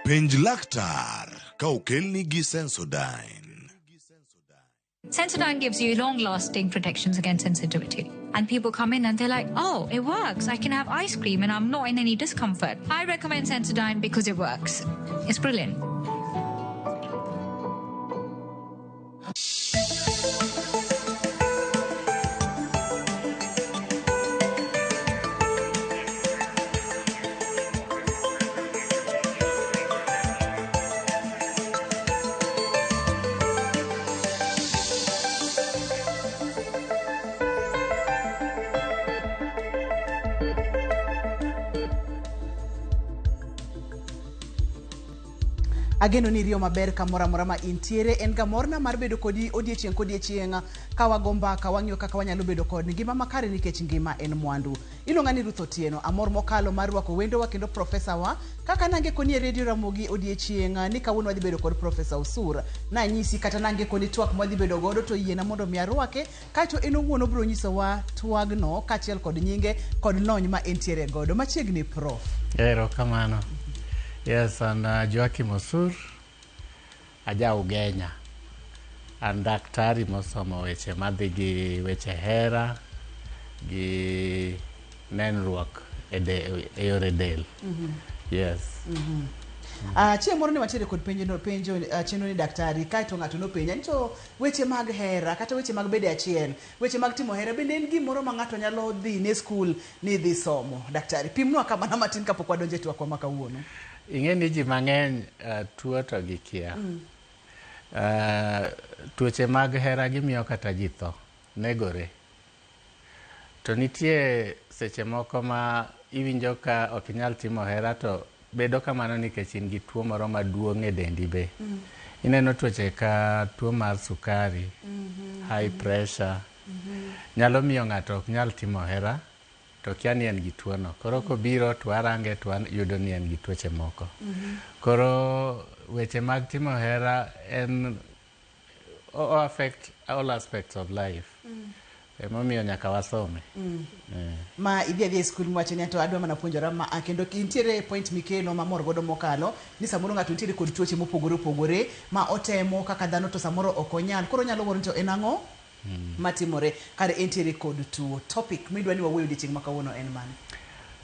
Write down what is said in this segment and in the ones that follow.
Penj laktar ka okelni gi Sensodyne. Sensodyne gives you long lasting protections against sensitivity. And people come in and they're like, oh, it works. I can have ice cream and I'm not in any discomfort. I recommend Sensodyne because it works. It's brilliant. Ageno ni iriyo maber kamoro amora ma intiere. En ga morna mar bedo kodi odiechieng' kodiechieng' ka wago mbaka wang'iyo kaka wanyalo bedo kod ngima makare nikech ngima en mwandu. Iluonga ni Ruth Otieno. Amor mokalo mar rwako wendowa kendo profesa wa kaka nangekoni e Radio Ramogi odiechieng' ni kawuono wadhi bedo kod Profesa Osur. Nanyisi kata nangekoni twak mwadhi bedo godo to yiena mondo mi arwake kaeto en owuon obiro nyisowa twagno kaachiel kod nyinge kod lony ma entiere godo. Machiegni Prof. Erokamano. Yes, an Joakim Osur, aja Ugenya. An daktari mosomo weche madhi gi weche hera gi nenruok e, de, e yore del. Yes. Chieng' moro ne wantiere kod penjo no penjo chenro ni daktari kaeto ng'ato nopenja ni to weche mag hera kata weche mag bedo e achiel weche mag timo hera bende en gimoro ma ng'ato nyalo dhi ne skul ni dhi somo daktari pimnwa kamano matin kapok wadonjo e twakwa ma kawuono Ing'e ni ji mang'eny tuo to gikia. Tuoche mag hera gimiyo kata ji tho, negore. To nitie seche moko ma iwinjo ka ok inyal timo hera to bedo kamano nikech in gi tuo moro maduong' e dendi be. Ineno tuoche ka tuo mar sukari, high pressure, nyalo miyo ng'ato ok nyal timo hera to kia ni en gi tuo no. Koro kobiro to warange to wayudo ni en gi tuoche moko. Koro weche mag timo hera en o affect all aspects of life. Emomiyo nyaka wasome. Ma idhi adhiya e skul miwacho ni to adwa mana puonjora ma a kendo nitiere point mikelo mamor godo mokalo ni samoro ng'ato nitiere kod tuoche mopogore opogore ma otemo kaka dhano to samoro ok onyal koro onyalo wuoro ni to en ang'o matimore kare entiere kod tuo topic midwa ni wawuoye odiechieng' ma kawuono en mane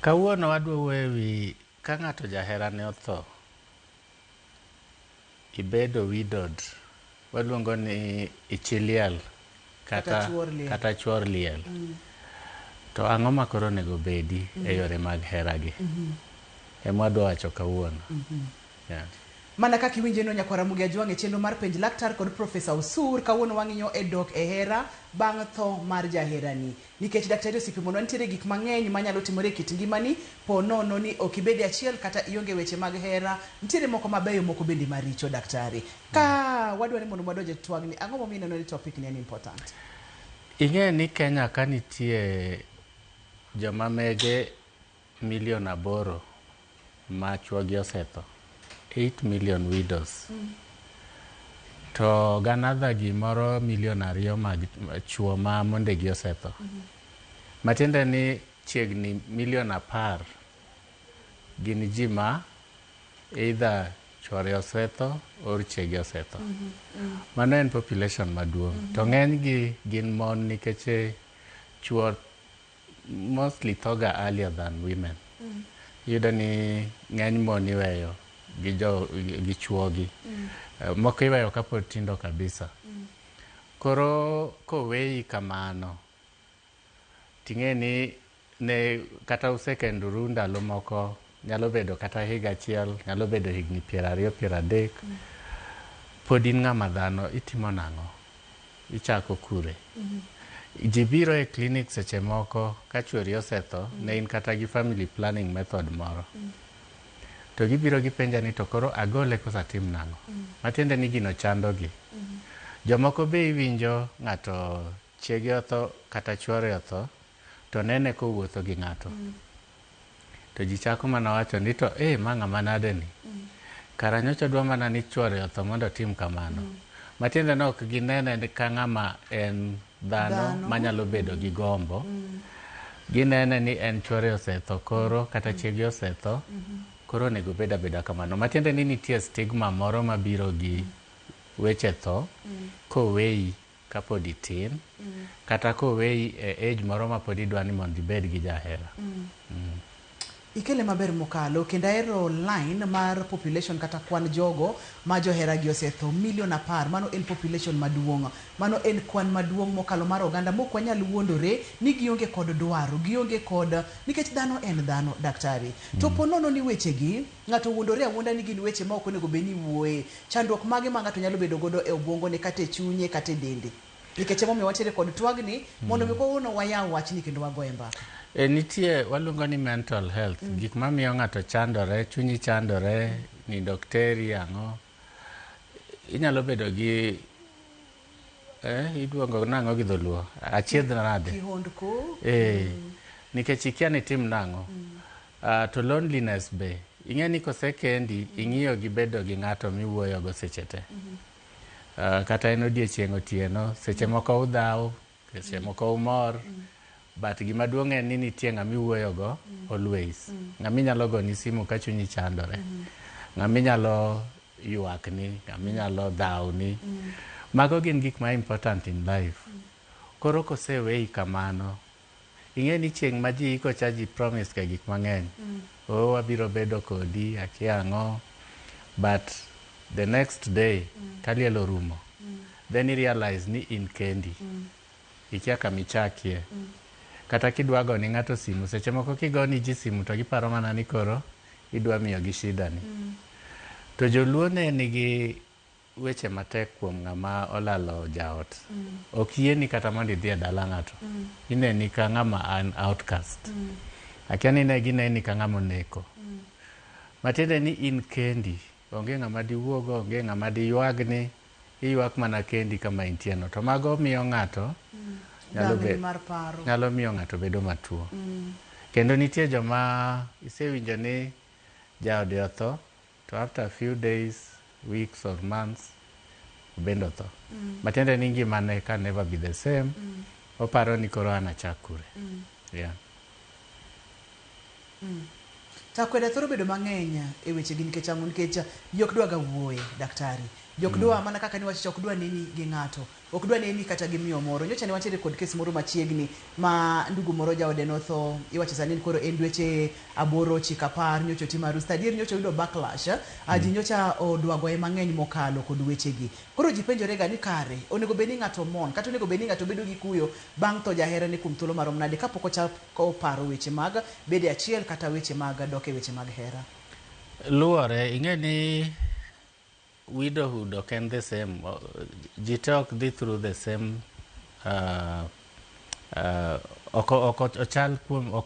Kawuono wadwa wuoyo e wi ka ng'ato jaherane otho, ibedo widowed, waluongo ni ichi liel Kata chuor liel. kata chuor liel. To ang'o ma koro onego bedi e yore mag heragi? Ema wadwa wacho kawuono. Yeah. Mana kaka iwinje no nyakwar Ramogi Ajwang' e chenro mar penj laktar kod Profesa Osur, kawuono wang'iyo e dok e hera bang' tho mar jaherani. Nikech daktari osepimonwa nitiere gik mang'eny manyalo timore e kit ngimani, po nono ni ok ibed e achiel kata ionge weche mag hera, nitiere moko mabeyo moko bende maricho daktari. Ka wadwa ni mondo wadonj e twagni, ang'o momiyo ineno ni topic ni en important? Ing'e ni Kenya ka nitie joma mege milion 8 ma chuogi osetho. 8 million widows. To ganadha gimoro milion 2 mag chuo ma mondegi osetho. Matiende ni chiegni milion 10 gin ji ma either chuore osetho or chiege osetho. Mano en population maduong'. To ng'eny gi gin mon nikech chuo mostly thoga earlier than women. Iyudo ni ng'eny mon iweyo gi jo gi chuogi. Moko iweyo kapod tindo kabisa. Koro koweyi kamano, ting'e ni ne kata usekendoru ndalo moko nyalo bedo kata higa achiel, nyalo bedo higni 20 30, pod in ng'ama dhano, itimo nang'o? Ichako kure? Ji biro e clinic seche moko ka chuori osetho, ne in kata gi family planning method moro. To gibiro gipenja ni to koro agole koso atim nang'o? Matiende ni gino chandogi. Jomoko be iwinjo ng'ato chiege otho kata chuore otho, to nene kowuotho gi ng'ato. To ji chako mana wacho ni to ma ng'ama nade ni? Kara nyocha odwa mana ni chuore otho mondo otim kamano. Matiende ni ok ginene ka ng'ama en dhano manyalo bedo gi gombo. Ginene ni en chuore osetho koro kata chiege osetho. Koro onego obed abeda kamano. Matiende ni nitie stigma moro mabiro gi weche tho koweyi kapod itin, kata koweyi e age moro ma pod idwa ni mondo ibed gi jahera. Ikele maber mokalo kendo ahero line mar population kata kwan jogo ma joheragi osetho milion 10. Mano en population maduong', mano en kwan maduong' mokalo mar oganda mok wanyal wuondore ni gionge kod dwaro, gionge kod, nikech dhano en dhano. Daktari, to po nono ni wechegi ng'ato wuondore awuonda ni gin weche ma ok onego bed ni wuoye, chandruok mage ma ng'ato nyalo bedo godo e obwongone kata e chunye kata e dende? Nikech emomiyo wantiere kod twagni mondo mi kawuono wayaw wachni kendo wagoye mbaka. E, nitie waluongo ni mental health, gik mamiyo ng'ato chandore, chunyi chandore, nindo ok teri, ang'o. Inyalo bedo gi iluongo nang'o gi dholuo? Achiedh nade? Kihondko. Eh, nikech ikia ni tim nang'o. To loneliness be, ing'e ni kosekendi, ing'iyo gi bedo gi ng'ato miwuoyogo seche te. Kata en odiechieng' otieno, seche moko udhaw, seche moko umor, but gima duong' en ni nitie ng'ama iwuoyogo always. Ng'ama inyalo goni simu ka chunyi chandore. Ng'ama inyalo ywakni, ng'ama inyalo dhawni. Mago gin gik ma important in life. Koro koseweyi kamano, ing'e ni chieng' ma ji iko cha ji promise ga gik mang'eny. Oh, wabiro bedo kodi, akia ang'o. But the next day, ka liel orumo, then i realize ni in kendi. Ikia kama ichakie. Kata kidwa goni ng'ato simu, seche moko kigoni ji simu to giparo mana ni koro idwa miyogi shida ni. To joluo ne nigi weche matek kuom ng'ama olalo jaot. Ok yieni kata mondo idhi e dala ng'ato. Ineni ka ng'ama an outcast. Akia ni ne gineni ka ng'ama oneko. Matiende ni in kendi. Onge ng'ama diwuogo, onge ng'ama diywagni. Iywak mana kendi kama intie no. To mago miyo ng'ato nyalo Dangni mar paro. Nyalo miyo ng'ato bedo matuo. Kendo nitie joma isewinjo ni jaode otho, to after a few days, weeks or months, bende otho. Matiende ni ngimane can never be the same. Oparo ni koro an achak kure. Yeah. To akwede thoro bedo mang'eny e wechegi nikech ang'o? Nikech ji ok dwa ga wuoye, daktari. Ji ok dwa mana kaka niwacho cha, ok dwa neni gi ng'ato. Ok dwa neni kata gi miyo moro. Nyocha ne wantiere kod kes moro machiegni ma ndugu moro jaode notho. Iwacho sani ni koro en dweche 8 9 10 nyocha otimo arus. To adier nyocha oyudo backlash. Ji nyocha odwa goye mang'eny mokalo kod wechegi. Koro ji penjore ga ni kare onego bed ni ng'ato mourn kata onego bed ni ng'ato bedo gi kuyo bang' tho jaherane kuom thuolo marom nade kapok ochako paro weche mag bedo e achiel kata weche mag dok e weche mag hera. Luwore, ing'e ni widowhood ok en the same. Ji te ok dhi through the same, ok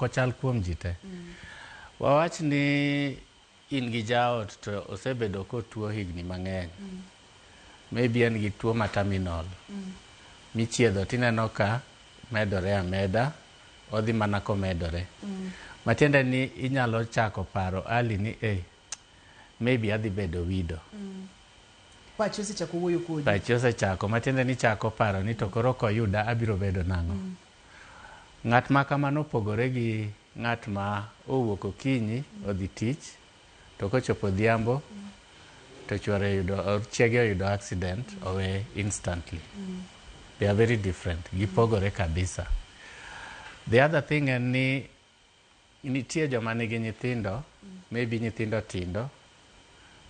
ochal kuom ji te. Wawach ni in gi jaot to osebedo kotuo higni mang'eny. Maybe en gi tuo ma terminal. Michiedho tineno ka medore ameda, odhi mana komedore. Matiende ni inyalo chako paro early ni maybe adhi bedo widow. Pachi osechako wuoyo kodi. Pachi osechako, matiende ni chako paro ni to koro koyuda abiro bedo nang'o. Ng'at ma kamano opogore gi ng'at ma owuok okinyi odhi tich to kochopo odhiambo to chuore oyudo, chiege oyudo accident owe instantly. They are very different. Gipogore kabisa. The other thing en ni nitie joma nigi nyithindo, maybe nyithindo tindo,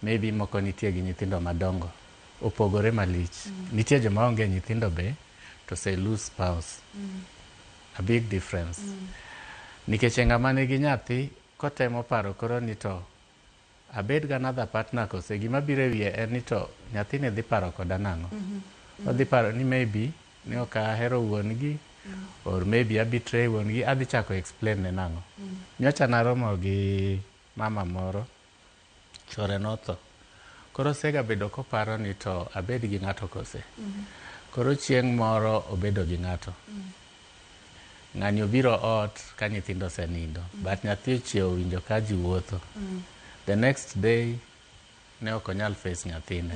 maybe moko nitie gi nyithindo madongo. Opogore malich. Nitie joma onge nyithindo be to say lose spouse. A big difference. Nikech ng'ama nigi nyathi kotemo paro koro ni to abed gi another partner kose gima biro e wiye en ni to nyathini dhi paro koda nang'o. Odhi paro ni maybe ne ok ahero wuon gi or maybe a betray wuon gi, adhi chako explain ne nang'o. Nyocha naromo gi mama moro, chuore notho. Koro osega bedo koparo ni to abed gi ng'ato kose. Koro chieng' moro obedo gi ng'ato. Ng'ani obiro ot ka nyithindo osenindo, but nyathi ochiewo owinjo ka ji wuotho. The next day ne ok onyal face nyathine.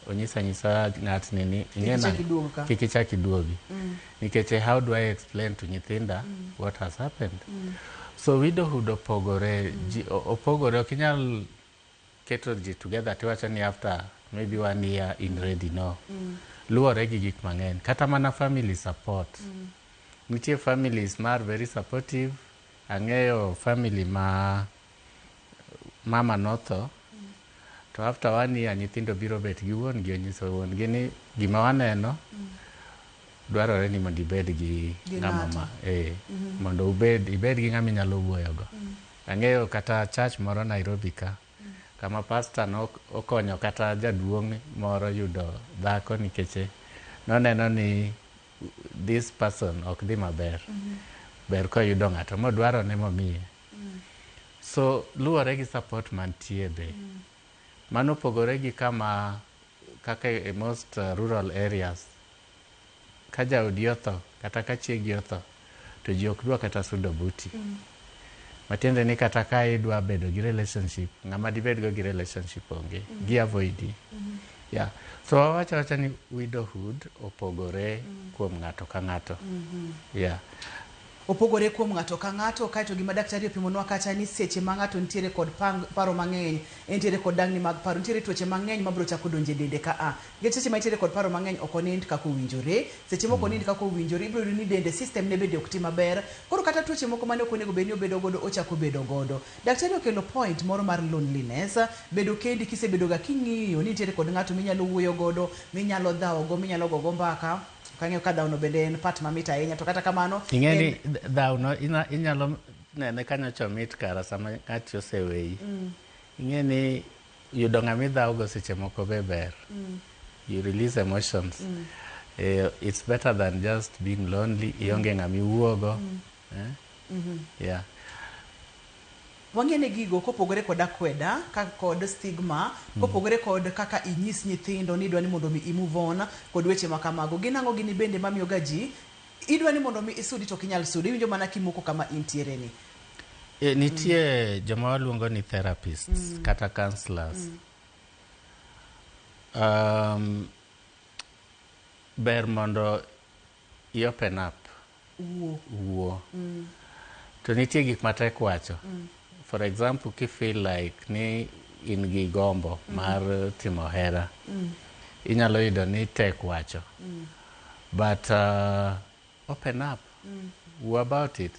Onyisa anyisa ng'atni ni ing'e Kik ichak nang'o? iduog ka. Kik ichak iduogi. Nikech how do I explain to nyithinda what has happened? So widowhood opogore, ji opogore, ok inyal keto ji together tiwacho ni after maybe one year in ready, no. Luwore gi gik mang'eny, kata mana family support. Nitie families mar very supportive. Ang'eyo family ma mama notho, to after one year nyithindo biro bet gi wuon gi, onyiso wuon gi ni gima waneno dwarore ni mondo ibed gi Gi ng'ama ng'ato. ma mondo ubed ibed gi ng'ama inyalo wuoyogo. Ang'eyo kata church moro Nairobi ka, kama pastor no okonyo kata jaduong' moro yudo dhako, nikech noneno ni this person ok dhi maber, ber koyudo ng'ato modwarone momiye. So luwore gi support mantie be. Mano opogore gi kama kaka e most rural areas, ka jaodi otho kata ka chiegi otho to ji ok dwa kata sudo buti. Matiende ni kata ka idwa bedo gi relationship, ng'ama dibed go gi relationship onge, gi avoidi. Yeah. So wawacho awacha ni widowhood opogore kuom ng'ato ka ng'ato. Yeah. Opogore kuom ng'ato ka ng'ato. Kaeto gima daktari opimonwa kacha ni seche ma ng'ato nitiere kod paro mang'eny, entiere kod dangni mag paro, nitiere tuoche mang'eny mabiro chako donjo e dende ka a nikech seche ma entiere kod paro mang'eny, ok onind kaka owinjore. Seche moko onind kaka owinjore, ibiro yudo ni dende, system ne bende ok ti maber. Koro kata tuoche moko mane ok onego bed ni obedo godo, ochako bedo godo. Daktari okelo point moro mar loneliness, bedo kendi. Kisebedo ga king'iyo ni nitiere kod ng'ato minyalo wuoyo godo, minyalo dhawo go, minyalo gogo mbaka. Ok ang'eyo ka dhawono bende en part mamit ahinya, to kata kamano Ing'e ni dhawno inyalo nene ka nyocha omit kara sama ng'ati oseweyi. Ing'e ni yudo ng'ama idhawogo seche moko be ber. You release emotions. It's better than just being lonely, ionge ng'ama iwuogo. Eh? Yeah. Wang'e ni gigo kopogore kod akweda ka kod stigma, kopogore kod kaka inyis nyithindo ni idwa ni mondo mi i move on kod weche ma kamago, gin ang'o gini bende mamiyo ga ji idwa ni mondo mi isudi to ok inyal sudo, iwinjo mana kimoko kama intiere ni? Nitie joma waluongo ni therapists kata counselors. Ber mondo i open up. Wuo. Wuo. To nitie gik matek wacho. For example, ki feel like ni in gi gombo mar timo hera, inyalo yudo ni tek wacho. But open up. Wuo about it.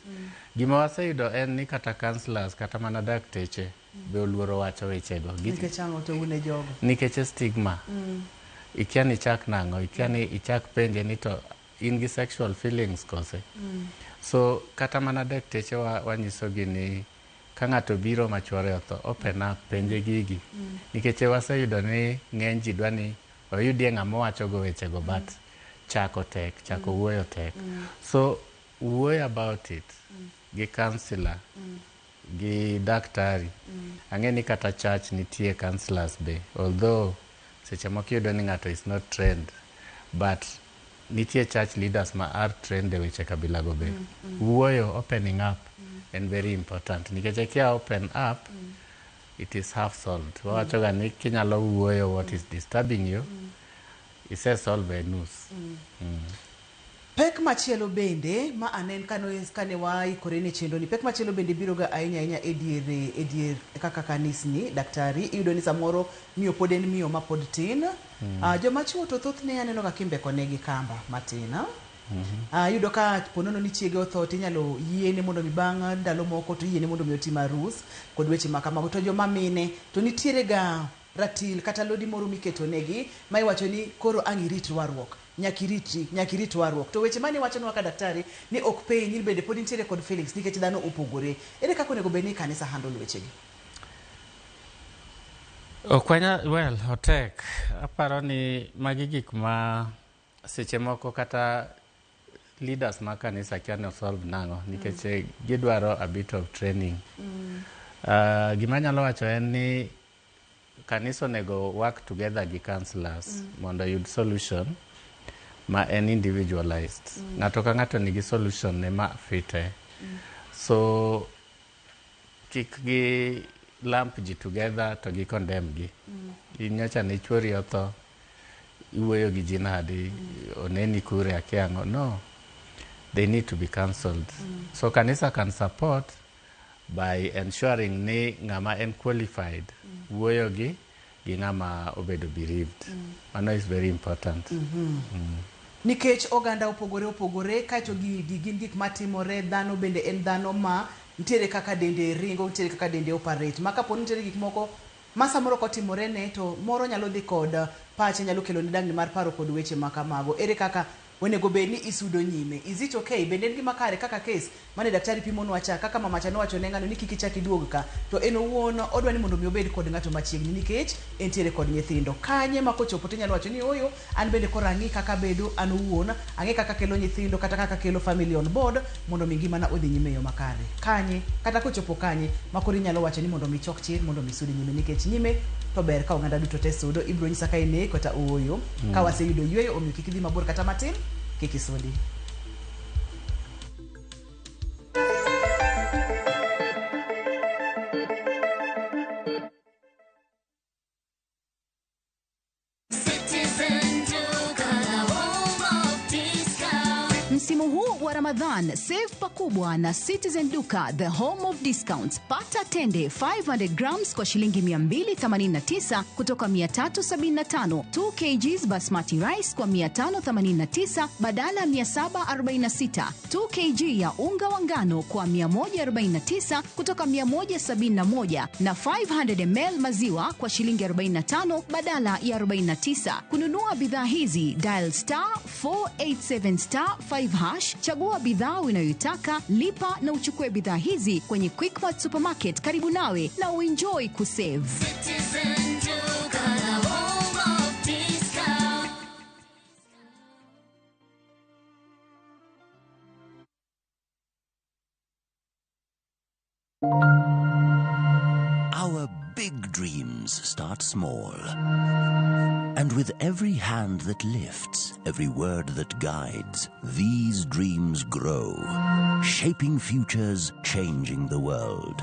Gima waseyudo en ni kata counselors kata mana dakteche be oluoro wacho wechego. Nikech ang'o to un e jogo? Nikech stigma. Ikia ni ichak nang'o, ikia ni ichak penje ni to in gi sexual feelings kose. So kata mana dakteche wanyisogi ni ka ng'ato biro ma chuore otho, open up, penje gigi. Nikech waseyudo ni ng'eny ji dwa ni oyudie ng'ama owacho go wechego, but chako tek, chako wuoyo tek. So wuoyo about it gi counselor, gi daktari. Ang'e ni kata church nitie counselors be, although seche moko iyudo ni ng'ato is not trained, but nitie church leaders ma are trained e weche kabila go be. Wuoyo, opening up en very important, nikech kia open up, it is half solved. Wawacho ga ni kinyalo wuoyo what is disturbing you, ise solve e nus. Pek machielo bende ma anen kane waikore ne chenro ni, pek machielo bende biro ga ahinya ahinya e dier kaka kanisni. Daktari, iyudo ni samoro miyo pod en miyo ma pod tin. Joma chuo to thothne aneno ga kimbeko negi kamba matin, ah. Iyudo ka ponono ni chiege otho, tinyalo yiene mondo mi bang' ndalo moko to iyiene mondo mi otim arus kod weche ma kamago. To joma mine to nitiere ga ratil kata lodi moro miketo negi ma iwacho ni koro ang' irit rwaruok, nyaka iritri, nyaka irit warruok. To weche mane iwachonwa ka, daktari, ni ok penj ni bende pod nitiere kod feelings nikech dhano opogore, ere kaka onego bed ni kanisa handle wechegi? Ok wanya, well, otek. Aparo ni magi gik ma seche moko kata leaders mag kanisa kia ni solve nang'o, nikech gidwaro a bit of training. Gima anyalo wacho en ni kanisa onego work together gi counselors mondo oyud solution ma en individualized. Ng'ato ka ng'ato nigi solution ne ma fite. So kik gi lump ji together to gi condemn gi. In nyocha ne chuori otho, iwuoyo gi ji nadi, oneni kure, akia ang'o. No, they need to be counselled. So kanisa can support by ensuring ni ng'ama en qualified. Wuoyo gi ng'ama obedo bereaved. Mano is very important. Nikech oganda opogore opogore, kaeto gi gin gik matimore, dhano bende en dhano ma nitiere kaka dende ringo, nitiere kaka dende operate. Ma kapo ni nitiere gik moko ma samoro kotimore ne to moro nyalo dhi kod pache, nyalo kelo ne dangni mar paro kod weche ma kamago. Ere kaka onego bed ni isudo nyime? Is it okay? Bende en gima kare kaka case mane daktari pimonwa cha, kaka mama cha nowacho ne ng'ano ni kik ichak iduog ka, to en owuon odwa ni mondo mi obed kod ng'ato machiegni nikech entiere kod nyithindo. Kanye ma kochopo tinyalo wacho ni oyo, an bende koro ang'i kaka bedo an owuon, ang'e kaka kelo nyithindo kata kaka kelo family on board mondo mi ngimana odhi nyime e yo makare. Kanye kata kochopo kanye ma koro inyalo wacho ni mondo mi chok chir mondo mi sud nyime, nikech nyime to ber ka oganda duto te sudo. Ibiro nyisa ka en ee kata ooyo. Ka waseyudo yueyo, omiyo kik idhi mabor kata matin, kik isudi. Citizen Duka, the home of discount. Msimu huu wa Ramadhan, save pakubwa na Citizen Duka, the home of discounts. Pata tende 500 grams kwa shilingi 289 kutoka 375, 2 kgs basmati rice kwa 589 badala 746, 2 kg ya unga wa ngano kwa 149 kutoka 171 na 500 ml maziwa kwa shilingi 45 badala ya 49. Kununua bidhaa hizi, dial star 487 star 5 hash, chagua bidhaa unayoitaka, lipa na uchukue bidhaa hizi kwenye Quickmart Supermarket karibu nawe na uenjoy kusave. Citizen Duka, the home of discount. Our big dreams start small. And with every hand that lifts, every word that guides, these dreams grow, shaping futures, changing the world.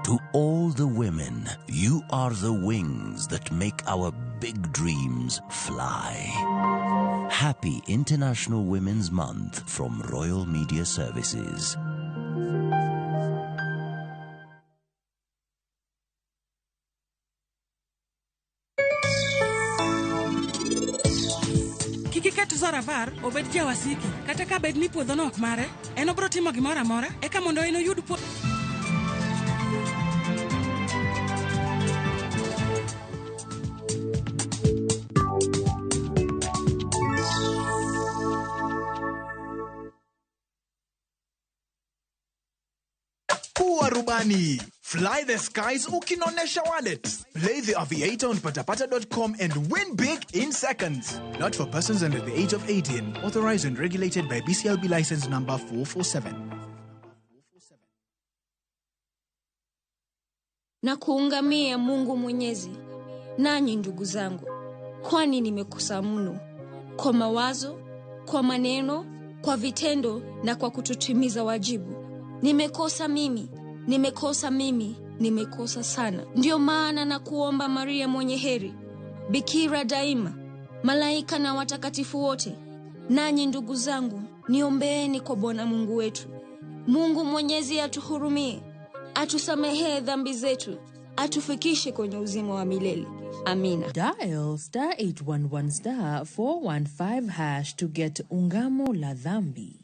To all the women, you are the wings that make our big dreams fly. Happy International Women's Month from Royal Media Services. Kik iket Zoravar obed jawasiki, kata ka bed ni puodhono ok mare, en obiro timo gimoro amora eka mondo en oyud puodho. Kuwa rubani. Fly the skies ukinonesha wallet. Play the Aviator on patapata.com and win big in seconds. Not for persons under the age of 18. Authorized and regulated by BCLB license number 447. Na kuungamia Mungu Mwenyezi, nanyi ndugu zangu, kwani nimekosa mno kwa mawazo, kwa maneno, kwa vitendo na kwa kutotimiza wajibu. Nimekosa mimi, nimekosa mimi, nimekosa sana. Ndiyo maana na kuomba Maria mwenye heri, bikira daima, malaika na watakatifu wote, nanyi ndugu zangu, niombeeni kwa Bwana Mungu wetu. Mungu Mwenyezi atuhurumie, atusamehee dhambi zetu, atufikishe kwenye uzima wa milele. Amina. Dial star 811 star 415 hash to get Ungamo la Dhambi.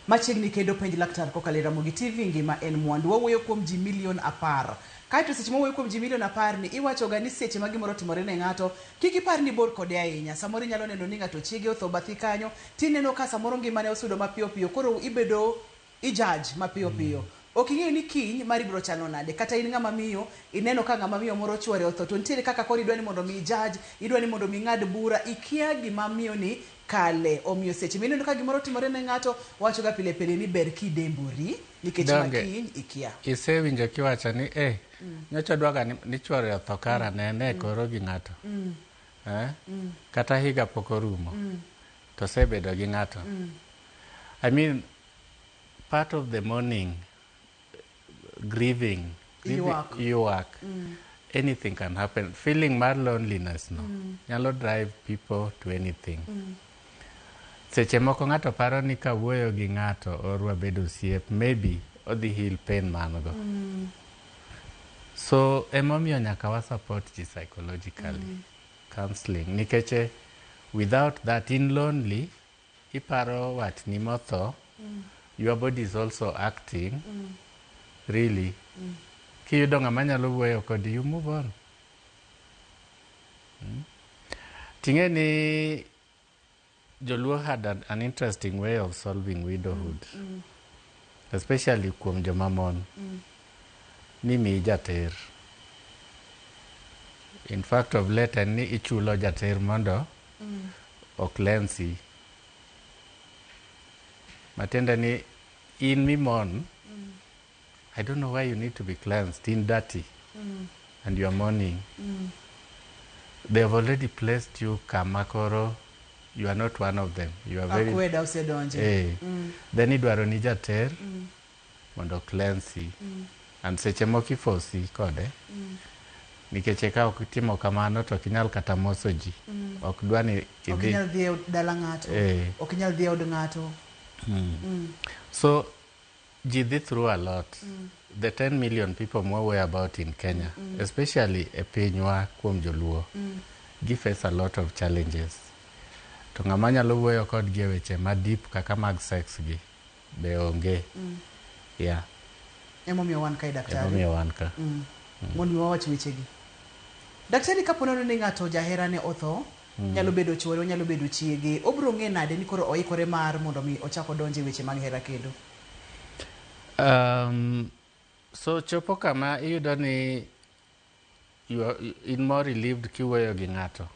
Machiegni kendo penj laktar kokalo e Ramogi TV, ngima en mwandu. Wawuoyo kuom ji milion 10. Kaeto seche mawuoyo kuom ji milion 10 ni iwacho ga ni seche ma gimoro otimore ne ng'ato, kik ipar ni bor kode ahinya. Samoro inyalo neno ni ng'ato chiege otho bathi kanyo, tineno ka samoro ngimane osudo mapiyo piyo, koro ibedo ijudge mapiyo piyo. Ok ing'eyo ni kiny mari biro chalo nade. Kata in ng'ama miyo, ineno ka ng'ama miyo moro chuore otho, to nitiere kaka koro idwa ni mondo mi ijudge, idwa ni mondo mi ing'ad bura, ikia gima miyo ni kale. Omiyo seche mineno ka gimoro timore ne ng'ato, wacho ga pile pile ni ber kidembori, nikech Donge. makiny ikia. Isewinjo kiwacho ni nyocha dwaga ni chuore otho kara nene koro gi ng'ato. Kata higa pok orumo. To osebedo gi ng'ato. I mean, part of the mourning, grieving, Ywak. ywak. Anything can happen. Feeling mar loneliness no nyalo drive people to anything. Seche moko ng'ato paro ni ka wuoyo gi ng'ato or wabedo osiep, maybe odhi heal pain man go. So emomiyo nyaka wa support ji psychologically, counseling, nikech without that in lonely, iparo watni motho, your body is also acting really. Kiyudo ng'ama nyalo wuoyo kodi, you move on. Ting'e ni Joluo had an interesting way of solving widowhood, especially kuom joma mon, ni miyi jater. In fact, of late en ni ichulo jater mondo ocleanse. Matiende ni in mimon, I don't know why you need to be cleansed. In dirty and you are mourning. They have already placed you kama koro you are not one of them. You are very Akweda osedonje. Eh. Then idwaro ni jater mondo cleanse. And seche moko ifosi kode. Nikech ka ok itimo kamano to ok inyal kata moso ji. Ok dwa ni Ok idhi. inyal dhi e dala ng'ato. Eh. Ok inyal dhi e od ng'ato. So ji dhi through a lot. The 10 million people mwawuoyo about in Kenya, especially e pinywa kuom joluo, gi face a lot of challenges. To ng'ama nyalo wuoyo kodgi e weche ma deep kaka mag sex gi be onge. Yeah, Emomiyo wan kae, daktari. Emomiyo wan ka. Mondo mi wawach wechegi. Daktari, kapo nono ni ng'ato jaherane otho, nyalo bedo chuore, onyalo bedo chiege, obiro ng'e nade ni koro oikore mar mondo mi ochak odonje e weche mag hera kendo? So chopo kama iyudo ni you are in more relieved kiwuoyo gi ng'ato.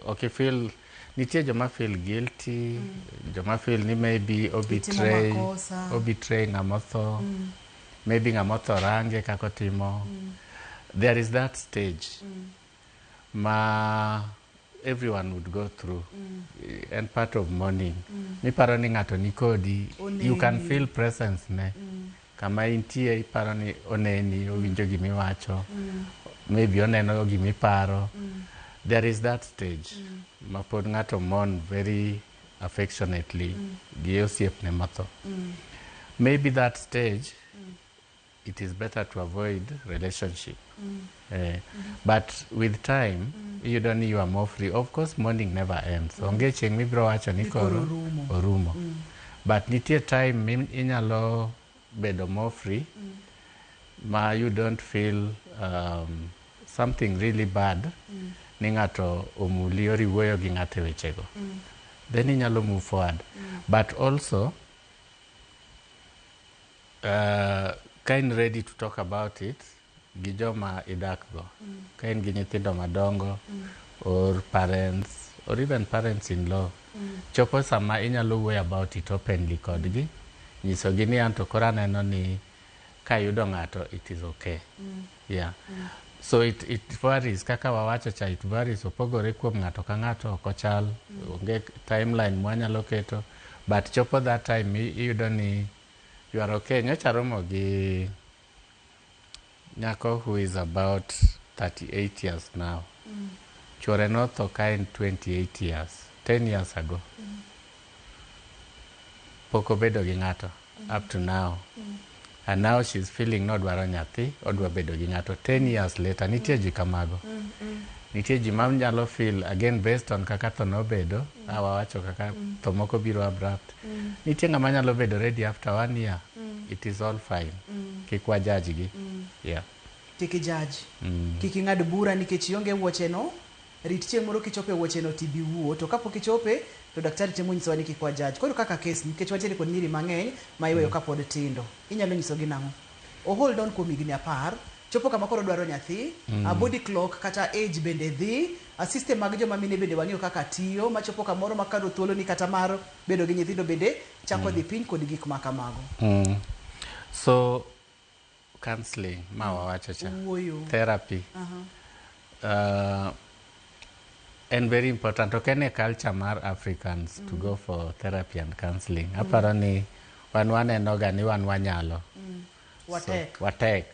Ok ifeel, nitie joma feel guilty, joma feel ni maybe obetray makosa. Obetray ng'ama otho, maybe ng'ama otho range kaka otimo. There is that stage ma everyone would go through, en part of mourning. Miparo ni ng'ato ni kodi, you can Oneni. Feel presence ne kama intie, iparo ni oneni, owinjo gimiwacho, maybe oneno gimiparo. There is that stage ma pod ng'ato mourn very affectionately gi osiepne motho. Maybe that stage it is better to avoid relationship. But with time iyudo ni you are more free. Of course, mourning never ends. Onge chieng' mibiro wacho ni Ni koro koro orumo. Orumo, but nitie time mi inyalo bedo more free ma you don't feel something really bad ni ng'ato omuli or iwuoyo gi ng'ato e wechego, then inyalo move forward. But also ka in ready to talk about it gi joma idak go, ka in gi nyithindo madongo or parents or even parents in law, chopo sama inyalo wuoyo about it openly kodgi, nyisogi ni anto koro aneno ni kayudo ng'ato it is okay. Yeah, so it varies. Kaka wawacho cha, it varies, opogore kuom ng'ato ka ng'ato, ok ochal, onge timeline mwanyalo keto, but chopo that time iyudo ni you are okay. Nyocha romo gi nyako who is about 38 years now. Chuore notho ka en 28 years, 10 years ago. Pok obedo gi ng'ato up to now, and now she's feeling nodwaro nyathi, odwa bedo gi ng'ato 10 years later. Nitie ji kamago, nitie ji ma nyalo feel again based on kaka tho nobedo. Wawacho kaka tho moko biro abrupt. Nitie ng'ama nyalo bedo ready after one year. It is all fine. Kik wajudge gi, yeah. Kik ijudge. Kik ing'ad bura nikech ionge wuocheno. Rit chieng' moro kichopo e wuocheno tibi wuo. To kapok ichope, to daktari temo nyisowa ni kik wajudge. Koro kaka case nikech wantiere kod nyiri mang'eny ma iweyo kapod tindo. Inyalo nyisogi nang'o? O hold on kuom higni 10, chopo kama koro dwaro nyathi, a body clock kata age bende dhi, a system mag joma mine bende wang'eyo kaka tiyo, machopo kamoro ma kado thuolo ni kata mar bedo gi nyithindo bende chako dhi piny kod gik ma kamago. So counseling ma wawacho cha, Wuoyo. therapy, en very important. Ok en e culture mar Africans to go for therapy and counseling. Aparo ni wan waneno ga ni wan wanyalo. Watek. So, watek.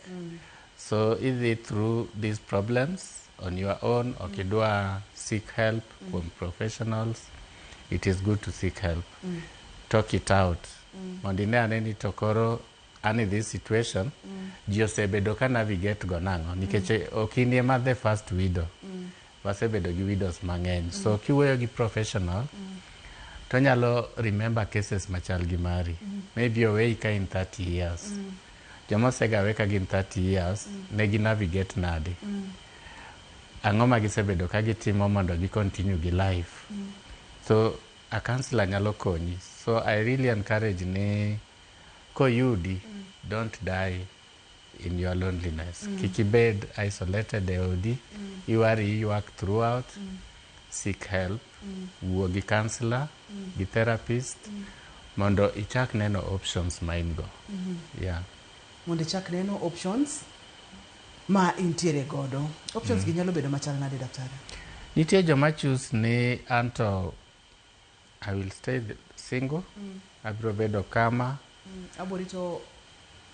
So idhi through these problems on your own, ok idwa seek help kuom professionals. It is good to seek help. Talk it out. Mondo ine ane ni to koro an in this situation, ji osebedo ka navigate go nang'o nikech ok in ema the first widow. Wasebedo gi widows mang'eny. So kiwuoyo gi professional, to nyalo remember cases machal gi mari. Maybe oweyi ka in 30 years. Joma osegawe ka gin 30 years, ne gi navigate nade? Ang'o ma gisebedo ka gitimo mondo gi continue gi life? So a counselor nyalo konyi. So I really encourage ni koyudi, don't die in your loneliness. Kik ibed isolated e odi, iwari ywak throughout, seek help, wuo gi counselor, gi therapist, mondo ichak neno options ma in go. Yeah. Mondo ichak neno options ma intiere godo. Options gi nyalo bedo machal nade, daktari? Nitie joma choose ni anto I will stay single, abiro bedo kama, Aborito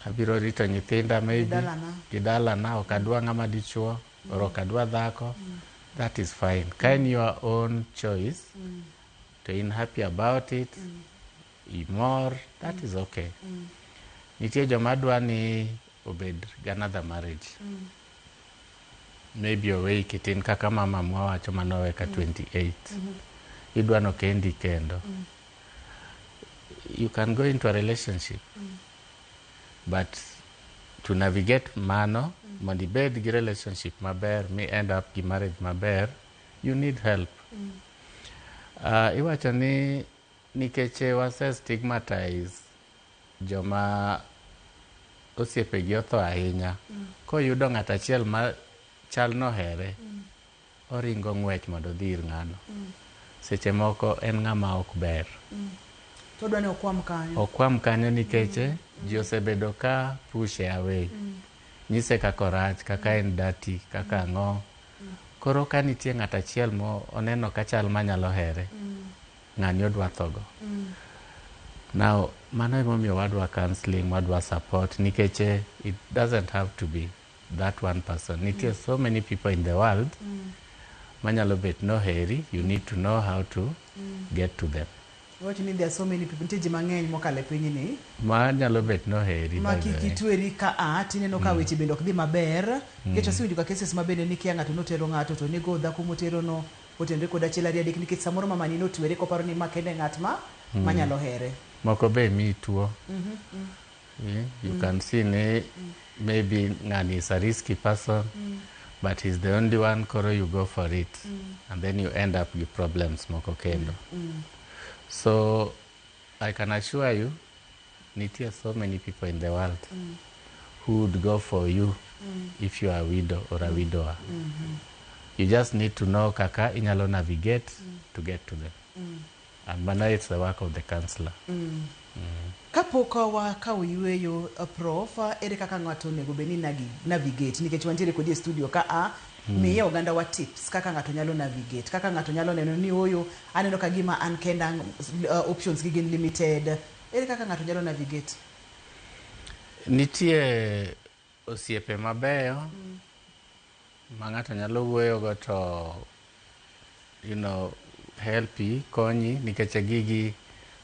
abiro rito nyithinda maybe dalana. Gi dalana, ok adwa ng'ama dichuo or ok adwa dhako. That is fine. Ka en your own choice, to in happy about it, imor, that is okay. Nitie joma dwa ni obed gi another marriage. Maybe oweyi kitin kaka mama mwawacho manowe ka 28. Idwa nokendi kendo. You can go into a relationship. But to navigate mano, mondo ibed gi relationship maber, mi end up gi marriage maber, you need help. Iwacho ni nikech wase stigmatize joma osiepegi otho ahinya, koyudo ng'at achiel ma chal nohere, oringo ng'wech mondo odhi ir ng'ano. Seche moko en ng'ama ok ber. To odwa ni okwam kanyo. Okwam kanyo nikech ji osebedo ka pushe away. Nyise kaka orach, kaka en dirty, kaka ang'o. Koro ka nitie ng'at achiel mo oneno ka chal manyalo here, ng'ani odwa thogo. Now, mano emomiyo wadwa counseling, wadwa support, nikech it doesn't have to be that one person. Nitie so many people in the world manyalo bet noheri, you need to know how to get to them. Iwacho ni there are so many people, nitie ji mang'eny mokalo e pinyni Manyalo bet noheri, ma by the kik way. itweri ka a tineno ka weche bende ok dhi maber nikech asewinjo ka cases ma bende nikia ng'ato notero ng'ato to nego dhako motero no otenre kod achiel ariyo adek nikech samoro mamani notwere koparo ni ma kende ng'at ma manyalo here. Moko be miyi tuo. You can see ni maybe ng'ani is a risky person, but he's the only one, koro you go for it. And then you end up with problems moko kendo. So I can assure you, nitie so many people in the world who would go for you if you are a widow or a widower. You just need to know kaka inyalo navigate to get to them. And mano it's the work of the counselor. Kapok wakawo yueyo, Prof, ere kaka ng'ato onego bed ni navigate nikech wantiere kodi e studio ka a miye oganda wa tips kaka ng'ato nyalo navigate, kaka ng'ato nyalo neno ni oyo aneno ka gima an kenda, options gi gin limited, ere kaka ng'ato nyalo navigate? Nitie osiepe mabeyo ma ng'ato nyalo wuoyogo to helpi konyi nikech gigi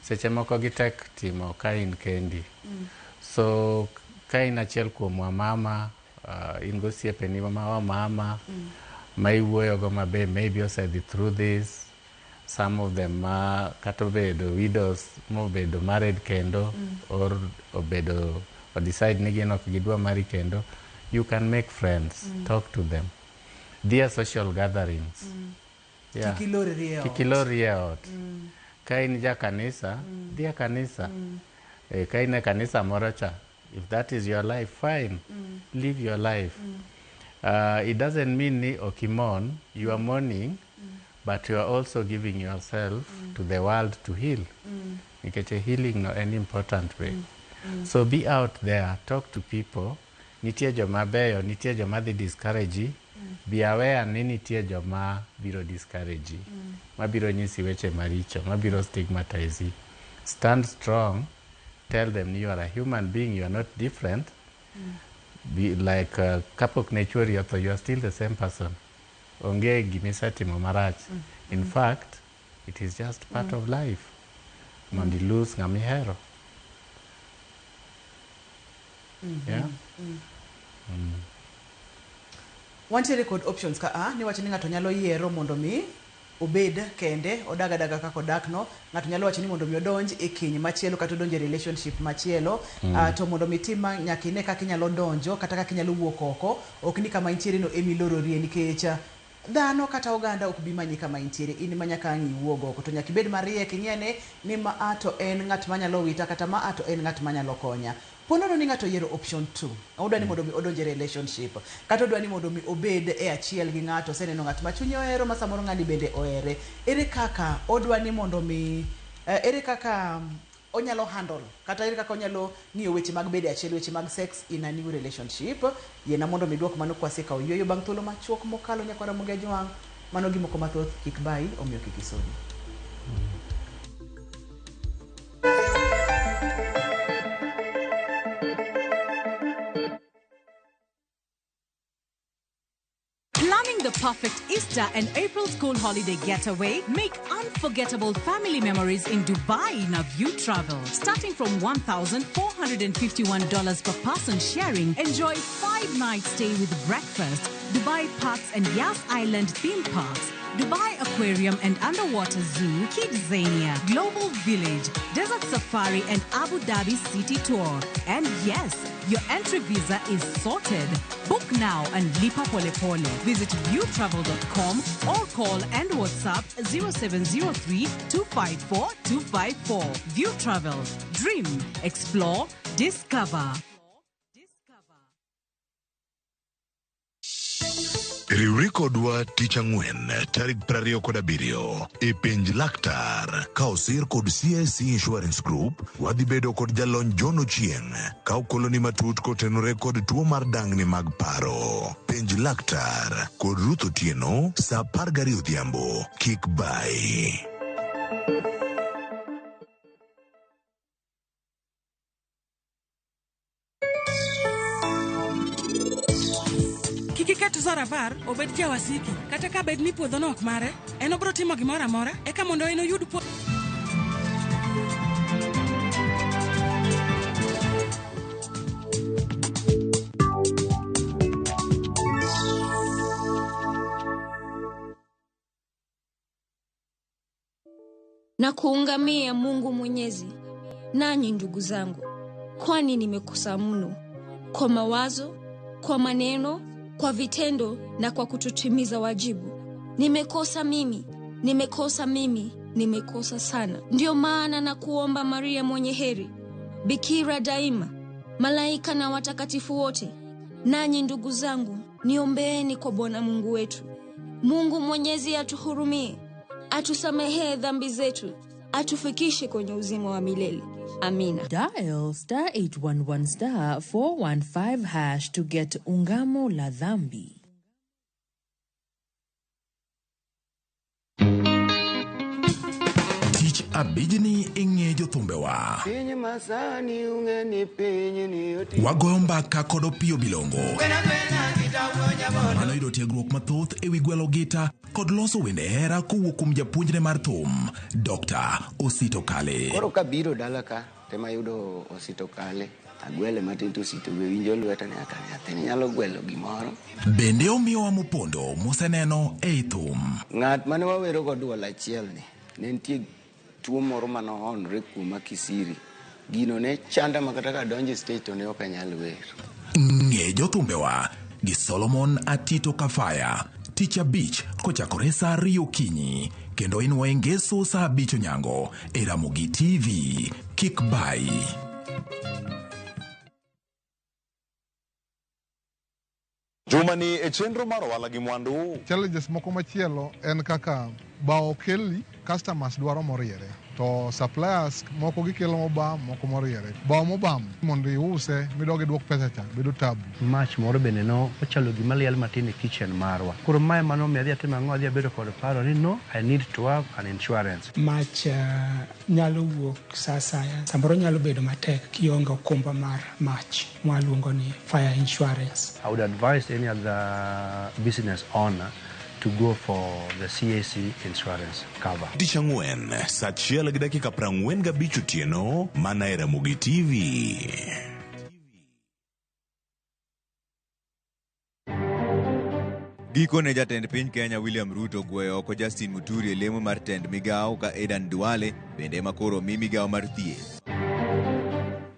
seche moko gitek timo ka in kendi. So ka in achiel kuom wamama, in gosiepeni ma wamama ma iwuoyogo mabe maybe osedhi through this, some of them ma kata obedo widows mobedo married kendo or obedo or decide ni gin ok gidwa marry kendo, you can make friends, talk to them, dhi social gatherings. Yeah. Kik ilorri e ot. Kik ilorri e ot. Ka in ja kanisa, dhi e kanisa. Ka in e kanisa moro cha, if that is your life, fine. Live your life. It doesn't mean ni ok imourn, you are mourning, but you are also giving yourself to the world to heal. Nikech a healing no en important way. So be out there, talk to people. Nitie joma beyo, nitie joma dhi discourage ji. Be aware ni nitie joma biro discourage ji, mabiro nyisi weche maricho, mabiro stigmatize you. Stand strong, tell them you are a human being, you are not different. Be like kapok ne chuori otho, you are still the same person. Onge gimisetimo marach. In fact, it is just part of life mondo i lose ng'ama ihero. Yeah. Wantiere kod options ka a niwacho ni ng'ato nyalo yiero mondo mi obed kende, odag adaga kaka odak no. Ng'ato nyalo wacho ni mondo mi odonj e keny machielo kata odonj e relationship machielo. To mondo mi tim ma nyaka ine kaka inyalo donjo kata kaka inyalo wuok oko. Ok ni kama intiere no emilororie, nikech dhano kata oganda ok bi manyi kama intiere, in ema nyaka ang' iwuog oko. To nyaka ibed mariek, ing'e ne ni ma a to en ng'at manyalo wita kata ma a to en ng'at manyalo konya. Ponono ni ng'ato oyiero option 2, odwa ni mondo mi odonj e relationship kata odwa ni mondo mi obed e achiel gi ng'ato, oseneno ng'at ma chunye ohero ma samoro ng'ani bende ohere. Ere kaka odwa ni mondo mi ere kaka onyalo handle kata ere kaka onyalo ng'iyo weche mag bedo e achiel, weche mag sex in a new relationship? Yiena mondo mi duok mano kwasekawo yueyo bang' thuolo machuok mokalo. Nyakwara Ramogi Ajwang', mano gi moko mathoth kik bayi, omiyo kik isodi. Planning the perfect Easter and April school holiday getaway? Make unforgettable family memories in Dubai in View Travel. Starting from $1,451 per person sharing, enjoy 5-night stay with breakfast, Dubai Parks and Yas Island theme parks, Dubai Aquarium and Underwater Zoo, Kidzania, Global Village, Desert Safari and Abu Dhabi City Tour. And yes, your entry visa is sorted. Book now and lipa pole pole. Visit viewtravel.com or call and WhatsApp 0703 254 254. View Travel. Dream, explore, discover. Riwri kodwa tich ang'wen tarik 27 e Penj Laktar ka osir kod CIC Insurance Group. Wadhi bedo kod jalony John Ochieng' ka okoloni matut kotenore kod tuo mar dangni mag paro. Penj Laktar kod Ruth Otieno sa 12 odhiambo. Kik bayi. Kik iket Zoravar obed jawasiki, kata ka bed ni puodhono ok mare, en obiro timo gimoro amora eka mondo en oyud puodho. Na kuungamia Mungu Mwenyezi, nanyi ndugu zangu, kwani nimekosa mno kwa mawazo, kwa maneno, kwa vitendo na kwa kutotimiza wajibu. Nimekosa mimi, nimekosa mimi, nimekosa sana. Ndiyo maana na kuomba Maria mwenye heri, Bikira daima, malaika na watakatifu wote, nanyi ndugu zangu, niombeeni kwa Bwana Mungu wetu. Mungu Mwenyezi atuhurumie, atusamehee dhambi zetu, atufikishe kwenye uzima wa milele. Amina. Dial star 811 star 415 hash to get Ungamo la Dhambi. Tich abijni ing'e jothumbewa. Piny masani ung'e ni piny ni oti. Wagoyo mbaka kod Opiyo Bilongo. Mano yudo tiegruok mathoth ewi gwelo gita kod loso wende hera kowuok kuom japuonjne mar thum, Dr. Osito Kale. Koro kabiro dala ka tema yudo Osito Kale, agwele matin to Osito be winjo lweta ni aka nyathini nyalo gwelo gimoro. Bende omiyowa mopondo moseneno ei thum. Ng'at mane wawero go duol achiel ni ne nitie tuo moro manohonre kuoma kisiri. Gino ne chanda ma kata kadonjo e stage to ne ok anyal wer. Ng'e jothumbewa gi Solomon Atito Kafaya. Tich abich kochakore saa 2 okinyi kendo inwoye ngeso saa 5 onyango e Ramogi TV. Kik bayi. Jumani e chenro mar ohala gi mwandu. Challenges moko machielo en kaka bao kelli Customers dwaro moriere to suppliers moko gikelo mobam moko moriere. Bao mobam mondo iuse midog iduok pesa cha bedo tabu. Mach moro bende no ochalo gima liel matin e kitchen marwa. Koro mae mano omiyo adhi atimo ang'o adhi abedo kod paro ni no I need to have an insurance. Mach nyalo wuok sa asaya samoro nyalo bedo matek kionge okumba mar mach mwaluongo ni fire insurance. I would advise any other business owner to go for the CAC insurance cover. Tich ang'wen sa achiel gi dakika 45 otieno mana e Ramogi TV. Gikone jatend piny Kenya William Ruto ogweyo oko Justin Muturi e lemo mar tend migawo ka Adan Duale bende ema koro omi migawo mar thieth.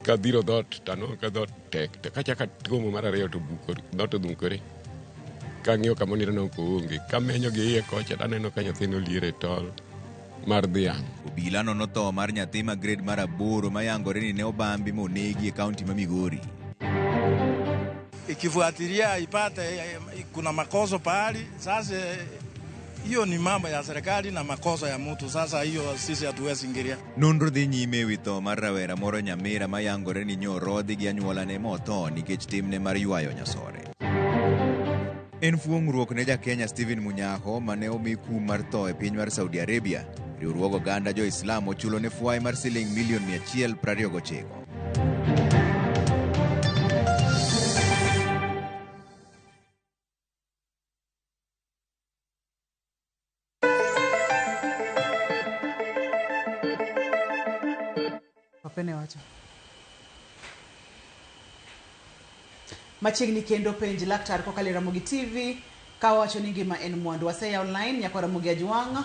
Kadhiro dhoot to anwang'o ka dhoot tek to kachako atuomo mar ariyo to buko dhoot odhungore. Kang'iyo kama oninde no oonge. Kamenyo gi iye kocha to aneno ka nyathino oliero e tol mar dhiang'. Obila nono tho mar nyathi ma grade mar 8 mayangore ni ne obambi monegi e kaunti ma Migori. Ikifuatilia ipate kuna makosa pahali, sasa hiyo ni mambo ya serikali na makosa ya mtu. Sasa hiyo sisi hatuwezi ingilia. Nonro dhi nyime ewi tho mar rawera moro Nyamira mayangore ni nyorodhi gi anyuolane motho nikech timne mar ywayo nyasore. En fuong'ruok ne ja-Kenya Stephen Munyaho mane omi kum mar tho e piny mar Saudi Arabia. Riwruog oganda jo-Islam ochulo ne fwai mar siling milion 129. Opene wacho. Machiegni kendo penj laktar kokalo e Ramogi TV kawacho ni ngima en mwandu. Waseya online nyaka Ramogi Ajwang'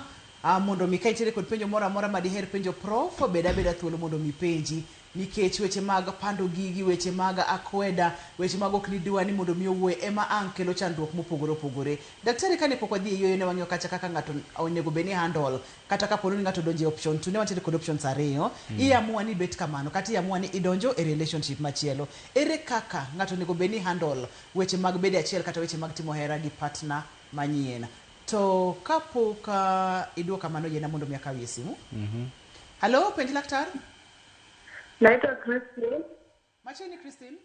mondo mi ka intiere kod penjo moro amora madiher penjo prof bed abeda thuolo mondo mi penji nikech weche mag pando gigi, weche mag akweda, weche mag ok nidwa ni mondo mi owuoye ema ang' kelo chandruok mopogore opogore. Daktari kane pok wadhi e yueyo ne wang'iyo kacha kaka ng'ato onego bed ni handle kata kapo ni ng'ato odonjo e option 2 ne wantiere kod options ariyo. Iamua ni bet kamano kata iamua ni idonjo e relationship machielo. Ere kaka ng'ato onego bed ni handle weche mag bedo achiel kata weche mag timo hera gi partner manyien? To kapok iduoka mano yiena mondo mi akawie simu. Hello, penj laktar. Naitwa Christine. Machiegni Christine.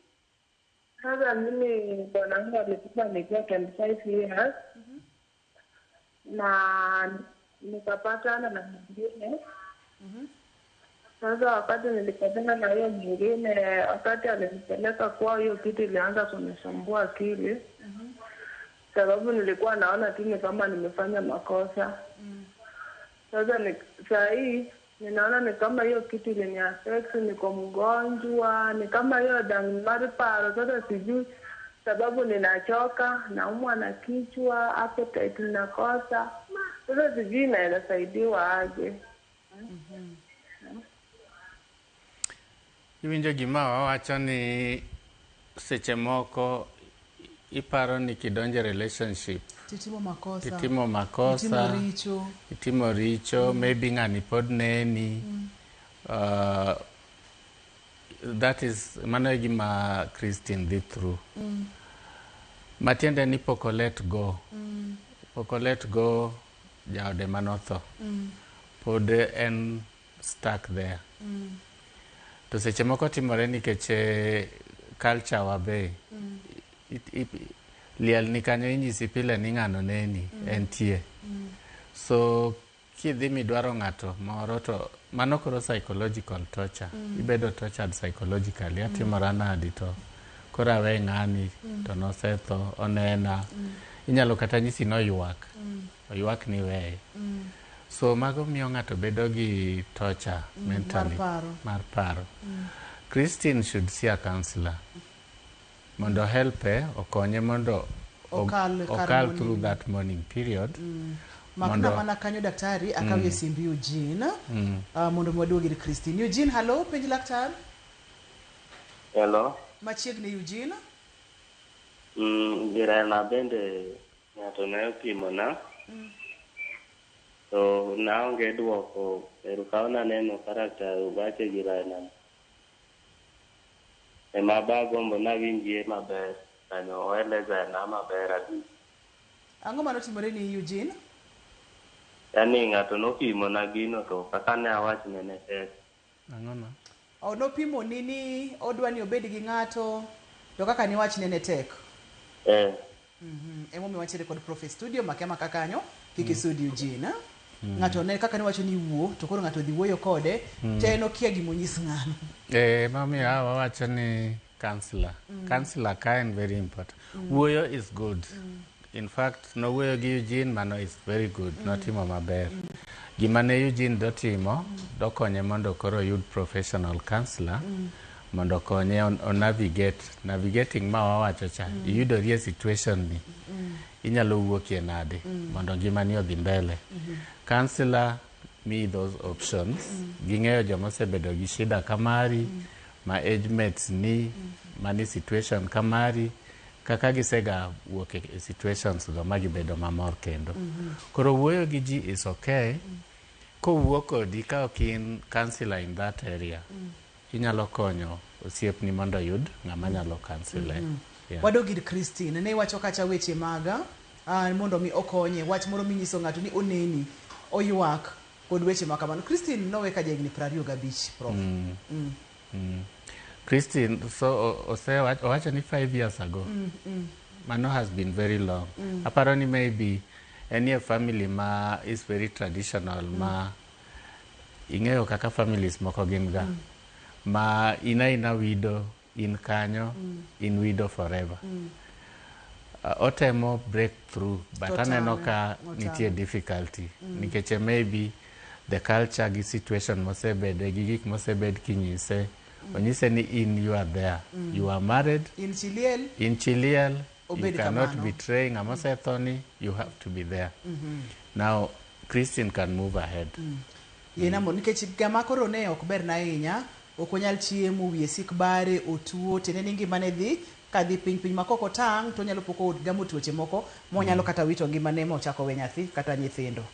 Sasa mimi bwanangu alikufa nikiwa 25 years na nikapatana na mwingine. Sasa wakati nilipatana na hiyo mwingine, wakati alinipeleka kwao, hiyo kitu ilianza kunisumbua akili, sababu nilikuwa naona tu ni kama nimefanya makosa. Sasa saa hii ninaona ni kama hiyo kitu iliniaffect, niko mgonjwa, ni kama hiyo damu paro. Sasa sijui sababu ninachoka, naumwa na kichwa, appetite ninakosa. Sasa sijui naweza saidiwa aje. Iwinjo gima wawacho ni seche moko iparo ni kidonjo e relationship Titimo makosa. Titimo makosa. Itimo richo. Itimo richo, maybe ng'ani pod neni. That is mano e gima Christine dhi through. Matiende ni pok o let go. Pok o let go jaode manotho. Pod en stuck there. To seche moko timore nikech culture wa be. Liel ni kanyo inyisi pile ni ng'ano neni entie. So kidhi midwaro ng'ato moro to mano koro psychological torture. Ibedo tortured psychologically. Atimora nadi to koro awe ng'ani to nosetho onena. Inyalo kata nyisi noywak. Oywak ni weye. So mago miyo ng'ato bedo gi torture mentally. Mar paro. Mar paro. Christine should see a counselor. Mondo helpe, okonye mondo Okal kar okal mourning. Through that mourning period. Makna mana kanyo daktari akawie simbi Eugene mondo mi waduog ir Christine. Eugene, hello, penj laktar. Hello. Machiegni Eugene. Jirana bende ng'ato ne opimona to naonge duoko ero ka naneno karakter wache jirana ema bagombo nawinjie maber kanyo oeleza na maber abi. Ang'o manotimore ni Eugene? Yaani ng'ato nopimo na gino to kaka ne awachne ne tek. Ang'o no? O nopimo ni ni odwa ni obed gi ng'ato to kaka niwachne ne tek. Eh. Emomiyo wantiere kod Prof e studio makia maka kanyo kik isud Eugene. Eh? Ng'ato ne kaka niwacho ni wuo to koro ng'ato dhi wuoyo kode to en okia gimonyis ng'ano. Emomiyo a wawacho ni counselor. Counselor ka en very important. Wuoyo is good. In fact, nowuoyo gi Eugene, mano is very good. Notimo maber. Gima ne Eugene dotimo, dokonye mondo koro oyud professional counselor, mondo okonye on navigate. Navigating ma wawacho cha, iyudori e situation ni, inyalo wuokie nade mondo ngimani odhi mbele. Counselor miyi those options. Ging'eyo joma osebedo gi shida kamari, ma age mates ni, mani situation kamari, kaka gisega wuok e situations go ma gibedo mamor kendo. Koro wuoyo gi ji is okay. Kowuo kodi ka ok in counselor in that area, inyalo konyo osiepni mondo oyud ng'ama nyalo counsel e. Yeah. Wadog ir Christine, ne iwacho kacha weche maga mondo mi okonye, wach moro minyiso ng'ato ni oneni, oywak kod weche ma kamano. Christine nowe ka jahigni 25, Prof. Christine, so owacho ni 5 years ago. Mano has been very long. Aparo ni maybe enie family ma is very traditional, ma ing'eyo kaka families moko gin ga. Ma in aina widow, in kanyo, in widow forever. Otemo break through, but To aneno tame, ka otame. nitie difficulty. Nikech maybe the culture gi situation mosebede gi gik mosebed kinyise, onyise ni in you are there. You are married, In chiliel, in chiliel, you Obed cannot kamano. betray ng'ama osethoni, you have to be there. Now, Christine can move ahead. Yie mo nikech gama koro ne ok berna ahinya, ok onyal chiemo, wiye sik bare, otuo, tiende ni ngimane dhi kadhi piny piny ma kok otang' to onyalo po gamo tuoche moko monyalo kata wito ngimane mochako we nyathi kata nyithindo.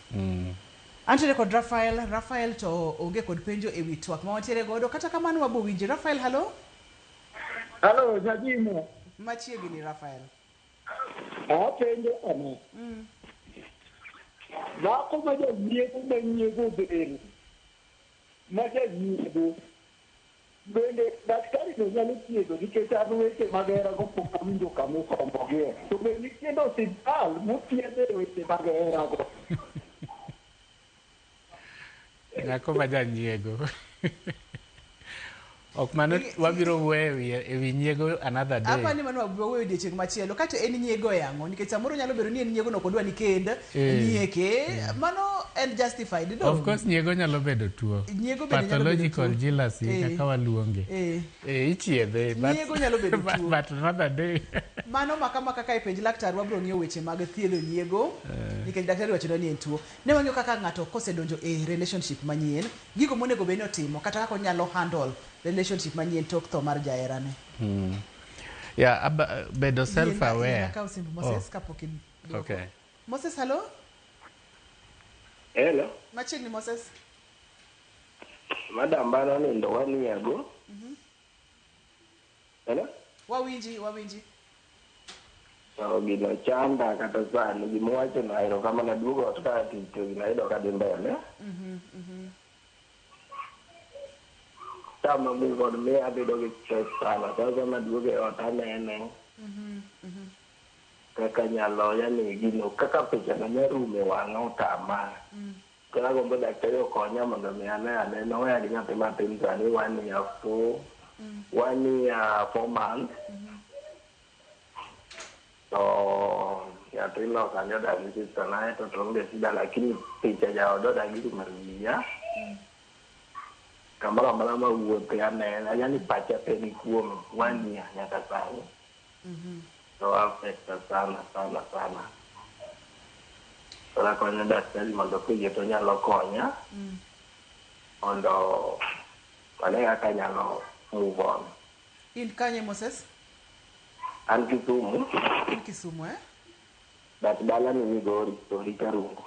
Antiere kod Rafael, Rafael to onge kod penjo ewi twak ma wantiere godo, kata kamano wabo winji. Rafael, halo? Halo, Jajimo. Machiegni Rafael. Apenjo kama. Dhako ma janyiego ma nyiego del, ma janyiego, bende daktari no nyalo thiedho nikech an weche mag hera go pok awinjo kama osombogie. To be nitie osiptal mothiedhe weche mag hera go? Nyako ma janyiego. Ok mano wabiro wuoyo ewi nyiego another day. Apa ni mano wabiro wuoyo odiechieng' machielo. Kato en nyiego e ang'o? Nikech samoro nyalo bedo ni en nyiego no ok odwa ni kend, nyieke. Mano en justified, Of course nyiego nyalo bedo tuo. Nyiego bende nyalo bedo Pathological tuo. jealousy kaka waluonge. Ichiedhe but, Nyiego nyalo bedo tuo. but another day. Mano maka maka ka ipenj laktar wabiro ng'iyo weche mag thiedho nyiego nikech daktari wacho ni en tuo. Ne wang'iyo kaka ng'ato kosedonjo e relationship manyien, gigo monego bed ni otimo kata kaka onyalo handle relationship manyien tok tho mar jaherane. Yeah, bedo self aware. Kaw simb Moses kapok idwoko. Okay. Moses, hello? Hello. Machiegni Moses. Madam bana nindo 1 year ago. Hello. Wawinji, wawinji. To gino chanda kata sani gimowacho no erokamano aduogo ot ka tich to gino ayudo ka dhi mbele. Sama move on miyo abedo gi stress sana. Sasa maduogo e ot anene kaka nyalo yani gino kaka picha no ne rumo e wang'a otama. Koro agombo daktari okonya mondo mi ane aneno oweya gi nyathi matin sani 1 year 4 1 year 4 months. To nyathino sani odak gi sister na to onge shida lakini picha jaod odak gi rumo e wiya. Kamoro amora mawuothe anene yani pacha te ni kuome 1 year nyaka sani. To affecta sana sana sana. Koro akonyo daktari mondo koyie to onyalo konya mondo ane kaka anyalo move on. In kanye Moses? An Kisumu. In Kisumu, eh? But dala ni Migori, Tori Karungu.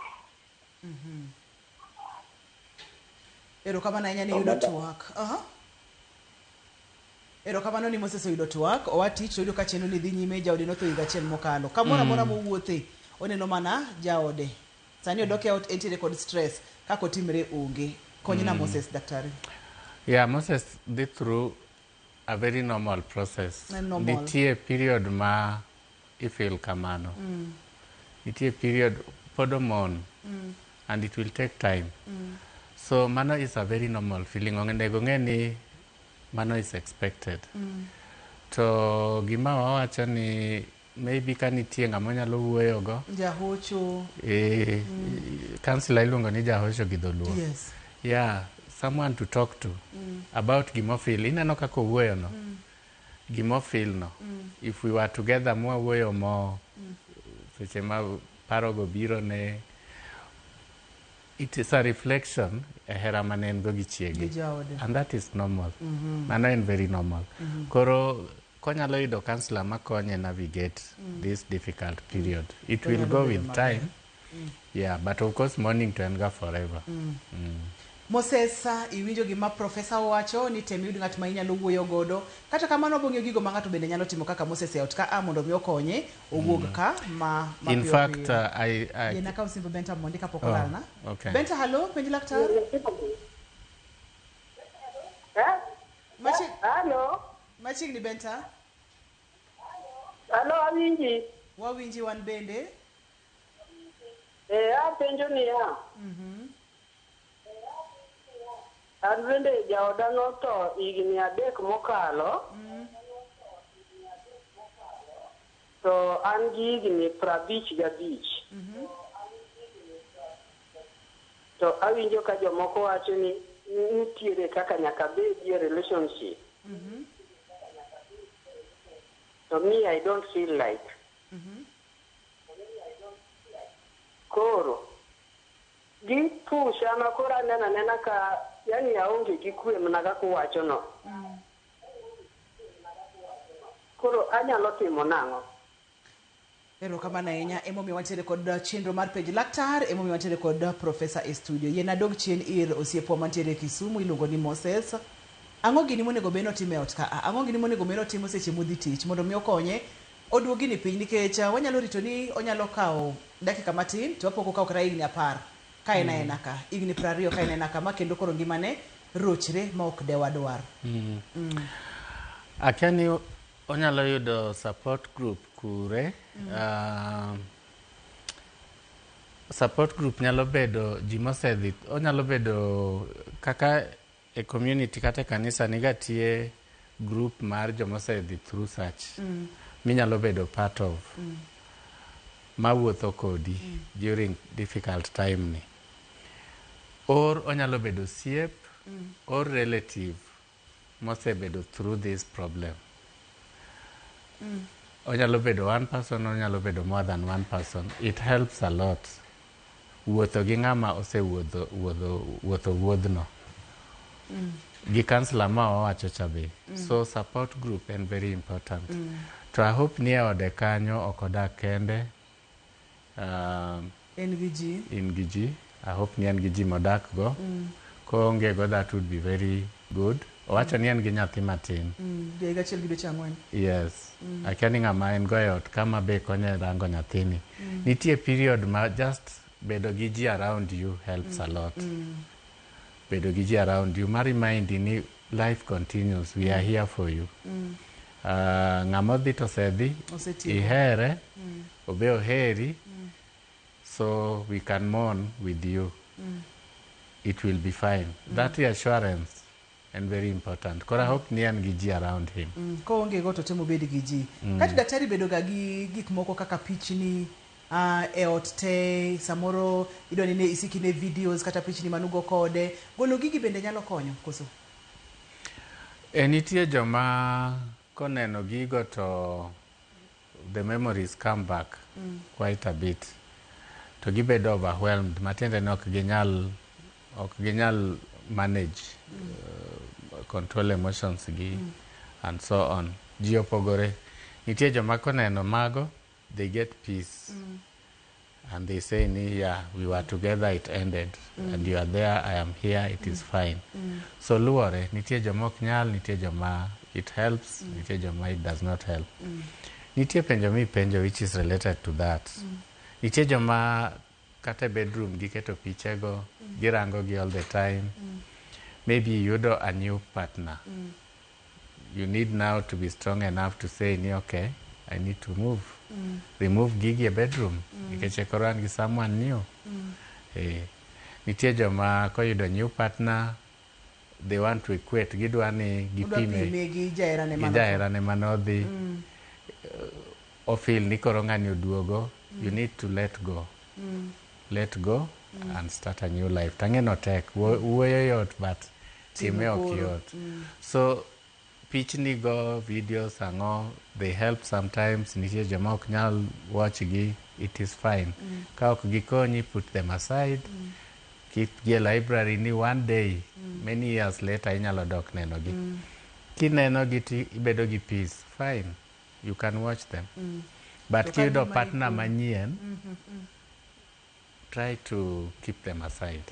Erokamano ahinya ni yudo twak. Erokamano ni Moses oyudo twak, oa tich to oyudo ka chenro ni dhi nyime, jaode notho higa achiel mokalo. Kamoro amora mowuothe, oneno mana jaode. Sani odok e ot entiere kod stress kaka otimre onge. Konyna Moses daktari. Yeah, Moses dhi through a very normal process. En normal. Nitie period ma ifeel kamano. Nitie period pod omon and it will take time. So mano is a very normal feeling. Onego ng'e ni mano is expected. To gima wawacho ni maybe ka nitie ng'ama onyalo wuoyogo Jahocho. Counselor iluongo ni jahocho gi dholuo. Yes. Yeah, someone to talk to about gimofeel. Ineno kaka owuoyo no. Gimofeel no. If we were together mwawuoyo mo seche ma parogo biro ne it is a reflection e hera mane en go gi chiege. Gi jaode. And that is normal. Mano en very normal. Koro konyalo yudo counselor makonye navigate this difficult period. It will Onyalo go bedo with maber. time. Yeah, but of course mourning to en ga forever. Moses, iwinjo gima profesa owacho ni tem iyud ng'at ma inyalo wuoyo godo. Kata kamano obong'eyo gigo ma ng'ato bende nyalo timo kaka Moses e ot ka a mondo mi okonye owuog ka ma In mapiyo fact, piyo. I Yie nakaw simb Benta mondi kapok Oh, olalna. okay. Benta, hallo, penj laktar. Halo. Machiegni Benta. Halo, awinji. Wawinji wan bende. Apenjo niya. An bende jaoda notho higni 3 mokalo. To an gi higni 55. To awinjo ka jomoko wacho ni nitiere kaka nyaka bedie relationship. To me, I don't feel like. Koro, gipusha ma koro aneno anena ka yani aonge gi kwe mana kaka uwacho no. Koro anyalo timo nang'o? Erokamano ahinya. Emomiyo wantiere kod chenro mar penj laktar, emomiyo wantiere kod profesa e studio. Yien adog chien ir osiepwa mantiere Kisumu iluongo ni Moses. Ang'o gini monego bed ni otimo e ot ka? Ang'o gini monego bed ni otimo seche modhi tich mondo mi okonye oduog gini piny nikech wanyalo rito ni onyalo kawo dakika matin to wapok okawo kata higni 10 ka en aena ka, higni 20 ka en aena ka ma kendo koro ngimane rochre ma ok dewadwar. Akia ni onyalo yudo support group kure. Support group nyalo bedo ji mosedhi, onyalo bedo kaka e community kata e kanisa niga tie group mar jomosedhi through such minyalo bedo part of mawuotho kodi during difficult time ni. Or onyalo bedo osiep or relative mosebedo through this problem. Onyalo bedo one person, onyalo bedo more than one person. It helps a lot. Wuotho gi ng'ama osewuotho wuotho wuodhno. Gi counselor ma wawacho cha be. So support group en very important. To I hope ni e ode kanyo ok odak kende. En gi ji. In gi ji. I hope ni en gi ji modak go. Koonge go that would be very good. Owacho ni en gi nyathi matin. Ja higa 1 gi dweche 4. Yes. Akia ni ng'ama en go e ot kama be konye rango nyathini. Nitie period ma just bedo gi ji around you helps a lot. Bedo gi ji around you ma remind ni life continues. We are here for you. Ng'ama odhi to osedhi. Osetieko. Ihere. Obe oheri. So we can mourn with you. It will be fine. That reassurance and very important. Koro I hope ni en gi ji around him. Koonge go to temo bed gi ji. Kato daktari bedo ga gi gik moko kaka pichni e ot te, samoro idwa ni ne isikine videos kata pichni manugo kode. Golo gigi bende nyalo konyo koso? Nitie joma koneno gigo to the memories come back quite a bit. To gibedo overwhelmed, matiende ni ok ginyal manage control emotions gi and so on. Ji opogore. Nitie joma koneno mago, they get peace. And they say, ni, yeah, we were together, it ended. And you are there, I am here, it is fine. So luore, nitie joma ok nyal, nitie joma it helps, nitie joma it does not help. Nitie penjo mi penjo which is related to that. Nitie joma kata e bedroom giketo pichego, girango gi all the time. Maybe iyudo a new partner. You need now to be strong enough to say ni okay, I need to move. Remove gigi e bedroom nikech koro an gi someone new. Nitie joma koyudo new partner, they want to equate, gidwa ni Odwa gipime pime gi jaherane gi mano. Jaherane manodhi. Ofeel ni koro ng'ani oduogo. You need to let go. Let go and start a new life. Tang'e no tek. Wuoyo yot, but time Timo ok koro. yot. So pichni go, videos ang'o, they help sometimes. Nitie joma ok nyal watch gi, it is fine. Ka ok gikonyi, put them aside. Keep gi e library ni one day, many years later, inyalo dok neno gi. Kineno gi to ibedo gi peace, fine, you can watch them. But To ka kiyudo gima partner ikonyi- manyien, try to keep them aside.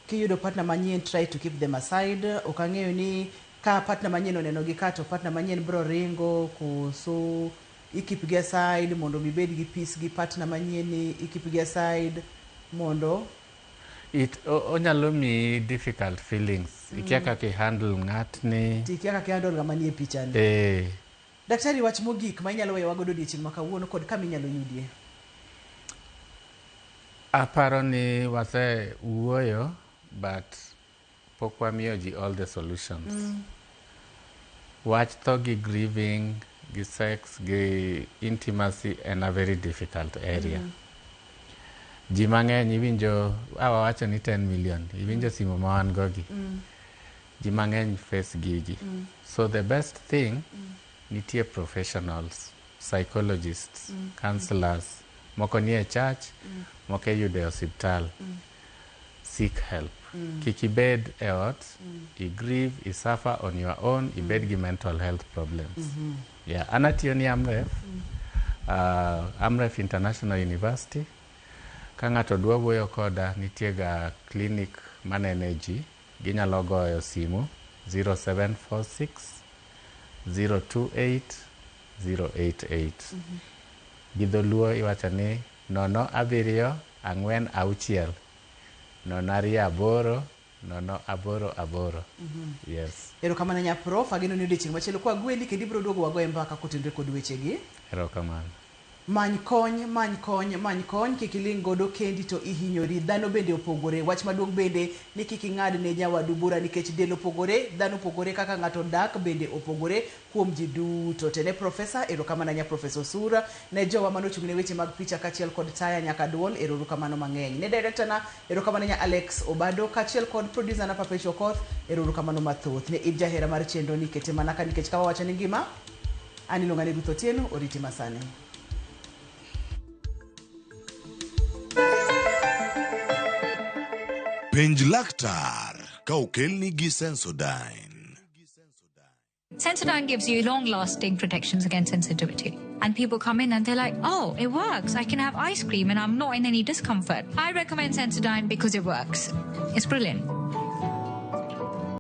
Kiyudo partner manyien, try to keep them aside. Ok ang'eyo ni ka partner manyien oneno gi ka to partner manyien biro ringo koso i keep gi aside mondo mibed gi peace gi partner manyien ni i keep gi aside mondo It onyalo miyi difficult feelings. Ikia kaka i handle ng'atni. Tikia kaka ihandle ng'ama nie pichani. Daktari, wach mogik ma inyalo weyowa godo odiochieng' ma kawuono kod kama inyalo yudie. Aparo ni wase wuoyo, but pok wamiyo ji all the solutions. Wach tho gi grieving gi sex gi intimacy en a very difficult area. Ji mang'eny iwinjo, awawacho ni 10 million, iwinjo simo ma wan go gi. Ji mang'eny face gigi. So the best thing, nitie professionals, psychologists, counselors, moko nie church, moko iyudo e osiptal. Seek help. Kik ibed e ot, i grieve, i suffer on your own, ibed gi mental health problems. Yeah, an atiyo ni Amref, Amref International University. Ka ng'ato dwa wuoyo koda, nitie ga clinic manene ji, ginyalo goyo simu 0746 028 088. Gi dholuo iwacho ni 0746 028 088. Yes. Erokamano nyaprof, ageno ni odiochieng' machielo kwagweli kendo ibiro duogo wagoye mbaka kotenore kod wechegi. Erokamano. Many kony, many kony, many kony, kik iling' godo kendi to ihinyori. Dhano bende opogore. Wach maduong' bende ni kik ing'ad ne nyawadu bura nikech del opogore, dhano opogore, kaka ng'ato dak bende opogore kuom ji duto. Te ne profesa, erokamano nya Profesa Osura, ne jowa manochung' ne weche mag picha kaachiel kod taya nyaka duol, erokamano mang'eny. Ne director na, erokamano nya Alex Obado, kaachiel kod producer na Papecho Okoth, erokamano mathoth. Ne in jahera mar chenro ni kete mana ka nikech ka wawacho ni ngima, an iluonga ni Ruth Otieno, oriti masani. Penj laktar ka okelni gi Sensodyne. Sensodyne gives you long lasting protections against sensitivity. And people come in and they're like, "Oh, it works. I can have ice cream and I'm not in any discomfort." I recommend Sensodyne because it works. It's brilliant.